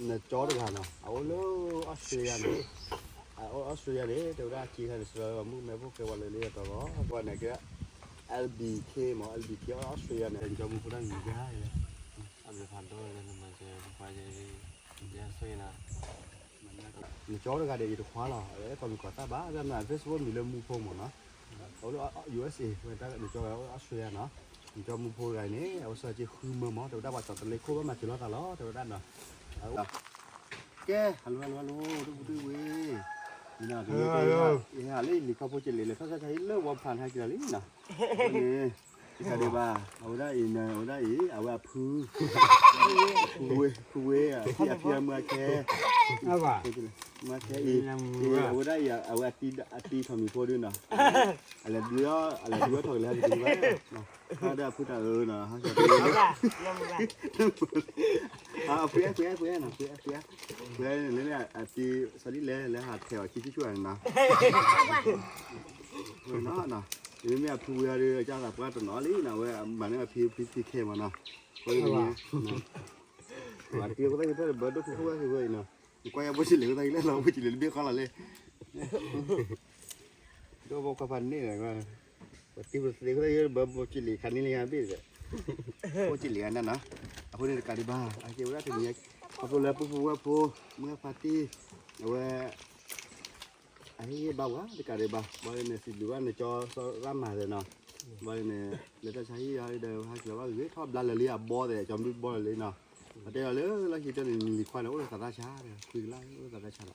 နကၠီတဂၤနီၤ အအိၣ်လၢအီစထြ့လယါန့ၣ်, အအိၣ်အီစထြ့လယါန့ၣ် တဲဝဲဒၣ်အက့ခါန့ၣ် စလၢမုၣ်ကမဲဖိကဲဝဲလၢလၢယတီၤလီၤ ပှၤန့ၣ်ကဲ L B K မး L B K အီစထြ့လယါန့ၣ် နကၠီမူဖိတၢ်ဂံၤကါ အဘျုးဖးဒိၣ်လၢနမၤစၢၤပှၤယဲ ယဲဆိၣ်ဂ့ၤနၤ နကၠီတဂၤဒီးယတခွါလီၤ အဲၣ်ကိးမံၤကိးသၣ်ဘၣ် ဒ်မး Facebook မံၤလၢမူဖိမးနီၤ, အအိၣ်လၢ U S A ဝဲတၢ်နကၠီဂၤအိၣ်လၢအီစထြ့လယါနီၤ, နကၠီမူဖိတဂၤအံၤန့ၣ် အဝဲစီၤက့ဃုမၢမး တဲဝဲဒၣ်ပှၤကၠီၤတလ့ခိၣ်ဘၣ်မၤစၢၤလိာ်သးလီၤ တဲဝဲဒၣ်နီၤ, ကဲ ဟဲလိ ဟဲလိ ဟဲလိ ဒိၣ်ပူၤဒိၣ်ဝ့ၢ်, ယဟးလၢယလံၤခီဖိကလံၤ လဲၤထီၣ်ဆါဆါဟံၣ်လၢဝီဖးဟဲက့ၤလီၤလံနီၤ, န့ၣ် တကးဒံးဘၣ်, အဝဲဒၣ်အံၤ အဝဲဒၣ်အံၤ အဝဲအဖု, ဖုဝ့ ဖုဝ့ အဖံအမုၢ်အခဲ, မုၢ်အခဲအံၤ, အဝဲဒၣ်အံၤ အဝဲအတံၤထီၣ်မံၤဖိဒုနီၤ, အလဲၤဒုးအီၣ်ထီၣ်ကလဲၤဟဲက့ၤဘၣ်, ဟဲဒၣ်အဖုတၢ်အၢနီၤ, အဖု အဖု အဖု အဖု အဖု လၢအတံၤ စီၤဒ်လဲၣ် လဲၤဟးထဲးအီၤခံဆူၣ်ဆူၣ်န့ၣ်နီၤ မ့မ့ၢ်အဖုဝ့အီၤဒီး ကၢ်သးပှၢ်တနီၤလံနီၤ အဝဲမၤန့ၢ်အဖံဖံဖံခဲမးနီၤ, အဝဲတံၤအဃိသတးက့ၤဖဲဘၢဒိၣ်ခိၣ်ခိၣ်ဝဲက့ၤဝဲအံၤနီၤ, နကွၢ်ယၤဘိစလ့ၤအဃိသတးက့ၤလၢလီၤဘိစလ့ၤတဘ့ၣ်ဃီလီၤလံ, ဒိၣ်ဘိခွါဖးန့ၣ်လီၤ, ပတံၤပသ့အဃိသတးက့ၤဘၢဘိစလ့ၤခါန့ၣ်လံဘ့ၣ်ဒီး, ဘိစလ့ၤအနၢ်နီၤ, အဃိန့ၣ်တကးဒံးဘၣ် အကဲဝဲဒၣ်တနံၤ ခီဖျိလၢပုၢ်ဖိဝဲၢ်ဖိ မုၢ်ဖါတံၢ် အဝဲ အဟ့ၣ်ဂံၢ်ဘါဝဲတကးဒံးဘၣ်, ဘၣ်န့ၣ်စံးဘျုးဘၣ်နကၠီစီၤရၣ်မၤသ့နီၤ, ဘၣ်န့ၣ် လၢတၢ်ဆါဟံၣ်အံၤဒီး ဟဲက့ၤလီၤဘၣ်ဂ့ၤထီၣ်ဘျါလၢာ်လံအဘီသ့ၣ် ကၠီမနုၣ်ဘီလၢာ်လံနီၤ, အတဲလီၤလၢလီၢ်ခံကတၢၢ်န့ၣ် နလံၤခွါန့ၣ် အိၣ်လၢသးတၢ်ဆါဒီး ခွံကလၢ်အိၣ်လၢသးတၢ်ဆါလီၤ,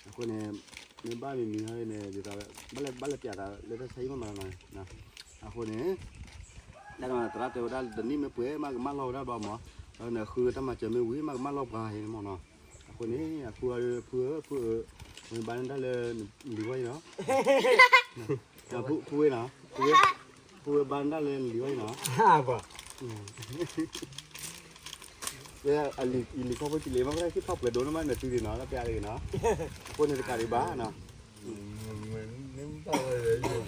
အဃိန့ၣ် မ့ၢ်ဘၣ်မံၤမံၤဟီန့ၣ် ဒ်သိး ဘၣ်လဲၤပျးသးလၢတၢ်ဆါဟံၣ်မးမးလီၤနီၤ, အဃိန့ၣ် တၢ်သရၣ်တဲဝဲဒၣ် တနံၣ်မ့ၢ်ပှဲၤမးကမၣ်လီၢ်ဝဲဒၣ်ဘျီမး, ဒီးနဃုတၢ်မၤစၢၤမ့ၢ်ဝံၤမးကမၣ်လီၢ်ပှၤဟဲန့ၣ်မးနီၤ, အဃိန့ၣ် အဖုအီၤဒီး ဖုဧၢ ဖုဧၢ ဝံၤဘၣ်န့ၣ်တၢ်လၢနလံၤဝဲအံၤနီၤ, ဖုဝဲဘၣ်န့ၣ်တၢ်လၢနလံၤဝဲအံၤနီၤ, ယလံၤခီဖိကလံၤမး ကဟဲက့ၤထီၣ်ပှဲၤဒိၣ်န့ၣ်မး နသုဒံးနီၤ လၢပျးတဂ့ၤနီၤ, အဃိန့ၣ်တကးဒံးဘၣ်နီၤ, ဘၣ်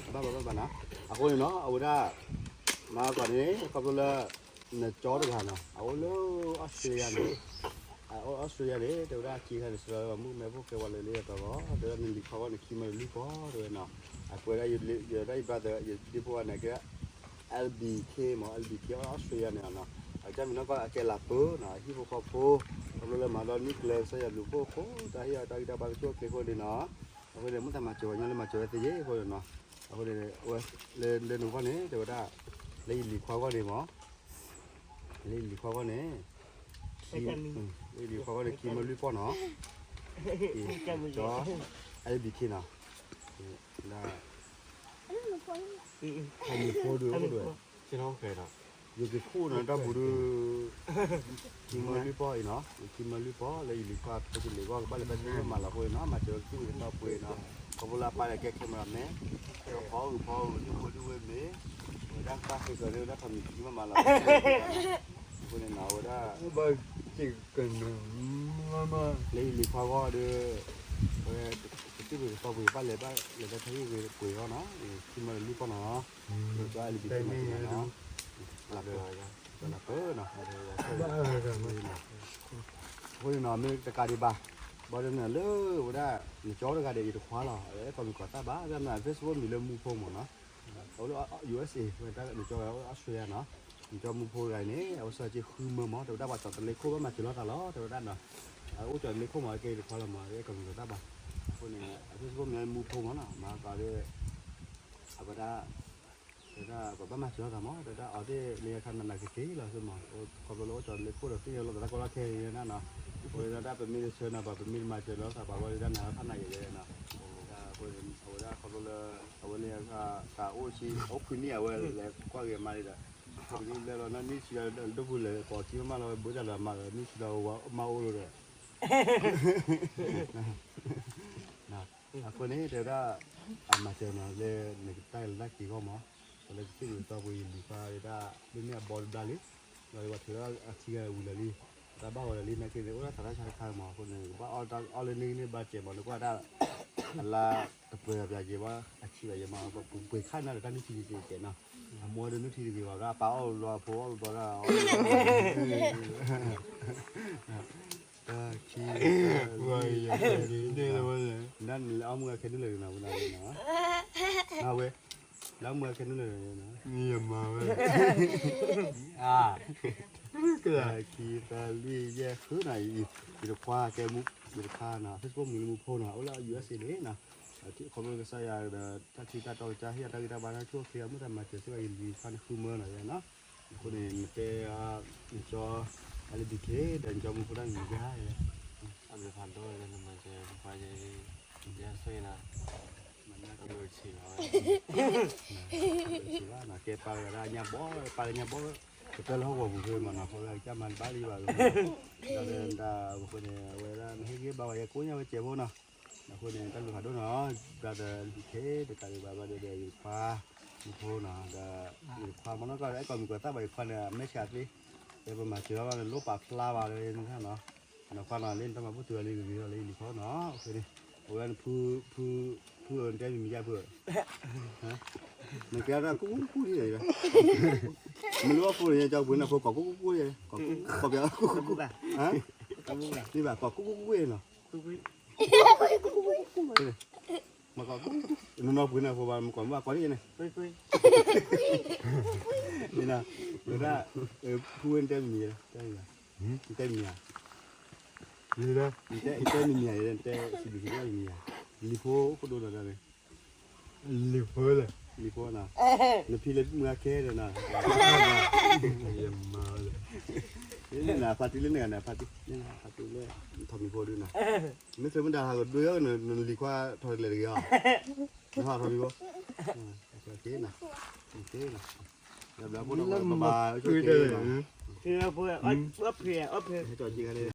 ဘၣ်ဘၣ်ဘၣ်နီၤ, အဃိန့ၣ်နီၤ အဝဲဒၣ် မၤကီးန့ၣ် ခီဖျိလၢ နကၠီတဂၤနီၤ အအိၣ်လၢအီစထြ့လယါန့ၣ်, အအိၣ်အီစထြ့လယါန့ၣ် တဲဝဲဒၣ်အက့ခါန့ၣ် စလၢမုၣ်ကမဲဖိကဲဝဲလၢလၢယတီၤလီၤ တဲဝဲဒၣ်နလံၤခွါဂီၢ်န့ၣ် ခံမၢလၢလွံၢ်ပီၢ်တဲဝဲနီၤ, အကွဲးဒၣ်ယဲဒၣ်ယ brother ယဒ့ဖိဂၤန့ၣ် ကဲ L B K မး L B K အီစထြ့လယါန့ၣ်နီၤ, အကစၢ်မံၤနီၢ်ကီၢ်အကဲလးပၢၤနီၤ အဟံၣ်ဖိဃီဖိ, ခီဖျိလၢမၤဒီးနံၣ်ကျၢၤကစၢ်ယွၤဘျုးဖှိၣ်ဖိ တၢ်ဟ့ၣ်အီၤတၢ်ဂံၢ်တၢ်ဘါကဆိၣ်အချ့အဃိန့ၣ်နီၤ, အဃိန့ၣ် မုၢ်သးမၤစၢၤဝဲညီလၢမၤစၢၤဝဲသ့ယဲၢ်အဃိန့ၣ်နီၤ, အဃိန့ၣ် လၢနဂီၢ်န့ၣ် တဲဝဲဒၣ် လၢယလံၤခွါဂီၢ်န့ၣ်မး လၢယလံၤခွါဂီၢ်န့ၣ်, လၢယလံၤခွါဂီၢ်န့ၣ် ခံမၢလွံၢ်ပီၢ်နီၤ, ကၠီ L B K နီၤ, ဒ် ဟဲမံၤဖိဒုးအိၣ်ဒွဲၣ်, ယကခိၣ်နီၤတၢ်ပူၤဒုး, ခံမၢလွံၢ်ပီၢ်အံၤနီၤ, ခံမၢလွံၢ်ပီၢ်လၢယလံၤခွါဖိကလံၤဂီၢ် ကဘၣ်လဲၤတၢ်ဆါဟံၣ်မၤလီၤအဃိန့ၣ်နီၤ, မၤစၢၤဝဲကသံၣ်ဝံၤကသီပှ့ၤနီၤ, ခီဖျိလၢအပၢ်လဲၤကဲ cameraman, ဖီဂုာ်ဖီဂုာ် ဒုးဖိဒုးဝဲမ့ၢ်, ဝဲဒၣ်ကဘၣ်ဃ့ကၢၤန့ၢ်ဝဲဒၣ်ထီးမံၤခံမးမၤလီၤ, အဃိန့ၣ်နီၤ အဝဲဒၣ် လၢယလံၤခွါဂီၢ်ဒီး, ဝဲ ကသံၣ်ပှ့ၤကသီပှ့ၤ ဘၣ်လဲၤဘၣ်လဲၤတၢ်ဆါဟံၣ်ပှ့ၤဂီၢ်နီၤ, ခံမၢလၢလွံၢ်ပီၢ်နီၤ, လၢကၠီ L B K မၤစၢၤနီၤ, လၢ လၢပၢနီၤ, အဃိန့ၣ်နီၤ မ့ၢ်တကးဒံးဘၣ်, ဘၣ်ဒီးန့ၣ်လၢဝဲဒၣ် နကၠီတဂၤဒီး ယတခွါလီၤ, အဲၣ်ကိးမံၤကိးသၣ်ဘၣ်, ဒ်မ့ၢ် Facebook မံၤလၢမူဖိမးနီၤ, အအိၣ်လၢ U S A ဝဲတၢ်နကၠီဂၤအိၣ် Australia နီၤ, နကၠီမူဖိတဂၤအံၤန့ၣ် အဝဲစီၤက့ဃုမၢမး တဲဝဲဒၣ်ပှၤကၠီၤတလ့ခိၣ်ဘၣ်မၤစၢၤလိာ်သးလီၤ တဲဝဲဒၣ်နီၤ, အအိၣ်ကၠီၤတလ့ခိၣ်မး ကဲယတခွါလီၤမး အဲၣ်ကိးမံၤကိးသၣ်ဘၣ်, အဃိန့ၣ် အ Facebook မံၤလၢမူဖိမးနီၤ မၤသးဒီး အဝဲဒၣ် တဲဝဲဒၣ်ပှၤဘၣ်မၤစၢၤလိာ်သးမး တဲဝဲဒၣ်အီၤသ့ၣ်လၢယခါနးနးက့ၤက့ၤလီၤဆိမး, ခီဖျိလၢအိၣ်ကၠီၤတလ့ခိၣ်ဒီးသ့ၣ်ညါလိာ်သးတၢ်ကီတၢ်ခဲအံၤနီၤ, အဃိန့ၣ်ဒၣ်ပမ့ၢ်တဆၢနီၤ ပှၤပမ့ၢ်တမၤစၢၤလိာ်သးဘၣ်ဝဲဒၣ်နၤဖးနးယဲၢ်ယဲၢ်နီၤ, အဃိန့ၣ် အဝဲဒၣ်ခီဖျိလၢ အဝဲန့ၣ်အခါ တၢ်အိၣ်ဆံ အိၣ်ခွံနံၣ်အဝဲလဲၤကွၢ်က့ၤအမါလံဒီး, ခွံနံၣ်ဘျဲၣ်လီၤ နနံၣ်ဆံဒီးဒိၣ်ပူၤလဲၤကိးခံမးမးလီၤ ဘၣ်တၢ်လၢအမါဒီး နံၣ်ဆံဒီးမါအိၣ်လိာ်ဒီး အဃိန့ၣ် တဲဝဲဒၣ် အမၤစၢၤနီၤ လၢနကတၢၢ်လၢတၢ်က့ၤဂီၢ်မး, ပှၤလၢကသံၣ်ကသီပှ့ၤယလံၤခွါဒၣ် မ့မ့ၢ်အဘီတဘျါလံ, ဒီးပှၤထုးထီၣ်အထံဂၤဝံၤလီၤလံ, တၢ်ဘၣ်ဂီၤလီၤလံ နာ်က့န့ၣ် အိၣ်ဒၣ်သးတၢ်ဆါတခါမး အဃိန့ၣ် ကဘၣ်အီၣ်တၢ်အီၣ်လၢန့ၢ်န့ၢ်ဘၣ်စဲးမး နကွၢ်တၢ် အလါတပှဲၤဘၣ်ပျးက့ၤဘၣ် အထံဘၣ်ယဲမး ပှ့ၤခါန့ၣ်ဒီးတၢ်နုၢ်ထံတက့ၤကဲနီၤ, အမိၢ်ဒီးနုၢ်ထံတဂ့ၤဘၣ် အပၢ်အီၣ်ဘျီအဖိအီၣ်ဘျီဒၣ်အီၣ် တၢ်ခံတၢ်လွံၢ်ယဲၢ်န့ၣ်ဝဲလဲၣ်, နလဲၤအီၣ်မူအခဲနုာ်လၢၤနီၤ, ဝဲဒၣ်နီၤ, အဝဲ, လၢအီၣ်မူအခဲနုာ်လၢၤနီၤ, ယမၤဝဲ, တၢ်ခံတၢ်လွံၢ်ယဲၢ်ဃုနီၤ, ယတခွါကဲမူ, ယတခွါနီၤ, Facebook မူလၢမူဖိနီၤ, အိၣ်လၢ ယူဢ့စ့ န့ၣ်နီၤ, ခီဖျိကစၢ်ယွၤဒီး တၢ်ထံတၢ်တီကစၢ်ဟ့ၣ်အတၢ်ဂံၢ်တၢ်ဘါ တၢ်ဆိၣ်ဂ့ၤအမုၢ်တၢ်မၤစၢၤစ့ၢ်ကီး ယလံၤခွါန့ၣ်ဃုမၢနီၤယဲနီၤ, အဃိန့ၣ် နတဲ, နကၠီ, တၢ်လၢ ဘံခ့ ဒီးနကၠီမူဖိတၢ်ဂ့ၤယါယဲ, အဘျုးဖးဒိၣ်လၢနမၤစၢၤယဖိခွါယဲ, ယဆိၣ်ဂ့ၤနီၤ, အဘျုးတဆံးဘၣ်ဝဲ, ကဲပာ်လီၤဒၣ်ညါဘီ, ပာ်လီၤညါဘီ, ကတၢၢ်လၢဟီၣ်ကဝီၤပူၤဖဲမးနီၤ, အဃိကစၢ်မၤတဘၣ်လံဘၣ်လီၤ, ဒီးတၢ်အဃိန့ၣ် အဝဲဒၣ်နဟ့ၣ်ဂံၢ်ဘါဝဲ ယကိးညါဝဲစဲးဖိနီၤ, အဃိန့ၣ် တၢ်ဘျုးဖးဒိၣ်နီၤ, ဘျီဒီး ဘံခ့ တကးဒံးဘၣ် ဘျီဒီး ယခွါ, မူဖိနီၤ, ဒီး ယခွါမနီၢ်ကီၢ် အဲၣ်ကိးမံၤကိးသၣ်ဘၣ် ယခွါန့ၣ် အမဲာ်ဆှးသ့, တဲပမၤစၢၤဘၣ်ဘၣ်န့ၣ် လိၣ်ပာ်ဖျါဘၣ်လၢနခါနီၤ, နခွါနီၤ လၢနတၢ်မၤဘူၣ်တုၤအီၤလံ ဂ့ၤဂ့ၤလီၤလၢယလံၤခီနီၤ, အဃိန့ၣ် အဝဲဒၣ်နဖု, ဖု, ဖုဧၢ နတဲမံၤမံၤယါဖုဧၢ, နကဲဒၣ်ကူကူကူဒ်လဲၣ်, မ့ၢ်လၢအဖိန့ၣ် ကၠီပှ့ၤနၢ်ဖိကိးကူကူကူ, ကိးပှ့ၤကူကူကူ, မ့ၢ်ဘၣ်ကိးကူကူကူနီၤ, မ့ၢ်ကိး, နနီၢ်ပှ့ၤနၢ်ဖိဘၣ် မ့ၢ်ကိးမ့ၢ်ဘၣ်ကိးလံန့ၣ်, မ့ၢ်နီၤ, ဝဲဒၣ်, ဖုဝဲနတဲမံၤ, နတဲမံၤဧါ, နတဲမံၤဧါ, နတဲစံးဘျုးစံးဖှိၣ်မံၤဧါ, လံၤဖိအိၣ်ခိၣ်ဒိၣ်ဒီးတၢ်န့ၣ် လံၤဖိလၢ, လံၤဖိနီၤ, နဖံလၢမုၢ်အခဲဒီးနီၤ, ယမၤဝဲလၢ, နဖါတံၢ်လၢန့ၣ်ဂၤန့ၣ် ဖါတံၢ်, ဖါတံၢ်လၢ, ထီၣ်မံၤဖိဒုနီၤ, မ့ၢ်သ့မ့ၢ်ဒၣ်ဟးကဒိၣ်ယီၤ နလံၤခွါထီၣ်တလဲၤတဂ့ၤအီၤ, နဟးထီၣ်မံၤဖိ, က့နီၤ, က့နီၤ, ယဘျါဖိနီၤ ဘၣ်ဘၣ်, က့နီၤ, က့, က့